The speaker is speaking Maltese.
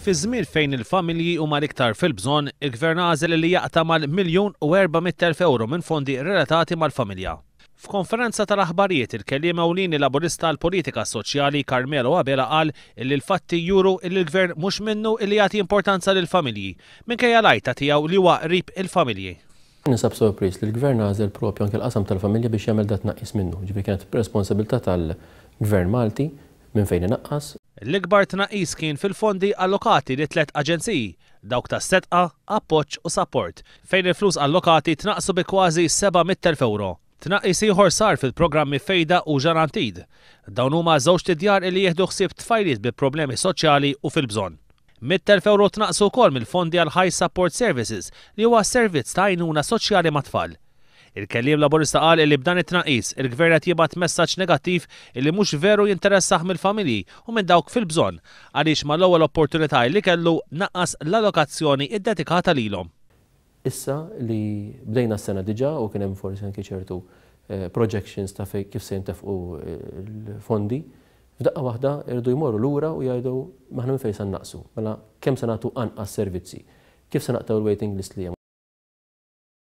Fi żmien fejn il-familji huma l-iktar fil-bżonn, il-Gvern għażel li jaqta' mal-1,400,000 ewro minn fondi relatati mal-familja. F'konferenza tal-aħbarijiet, il-kelliem ewlieni Laburista għall-Politika Soċjali Carmelo Abela qal illi l-fatti juru illi l-Gvern mhux minnu illi jagħti importanza lill-familji, minkejja l-għajta tiegħu li huwa qrib il-familji. Ninsab sorpriż li l-Gvern għażel propju anke l-qasam tal-familja biex jagħmel dat-tnaqqis minnu. Jiġifieri kienet responsabilità tal-Gvern Malti minn fejn inaqqas. L-ikbar tnaqqis kien fil-fondi allokati lit-tliet aġenziji, dawk tas-Sedqa, Appoġġ u Sapport, fejn il-flus allokati tnaqqsu bi kważi 700,000 ewro. Tnaqqis ieħor sar fil-programmi Fejda u Ġarantid. Dawn huma żewġt idjar li jieħdu ħsieb tfajliet bi problemi soċjali u fil-bżonn. 100,000 ewro tnaqqsu wkoll mill-fondi għal High Support Services li huwa servizz ta' għajnuna soċjali mat-tfal. Il-kelliem Laburista qal li b'dan it-tnaqqis, il-Gvern qed jibgħat messaġġ negattiv illi mhux veru jinteressah mill-familji u minn dawk fil-bżonn għaliex mal-ewwel opportunità illi kellu naqqas l-allokazzjoni ddedikata lilhom. Issa li bdejna s-sena diġà u kien hemm forsi anki ċertu projections ta' fejn kif se jintefqu l-fondi, f'daqqa waħda jridu jmorru lura u jgħidu aħna minn fejn se nnaqqsu, mela kemm se nagħtu anqas servizzi, kif se naqtgħu l-waiting list li hemm.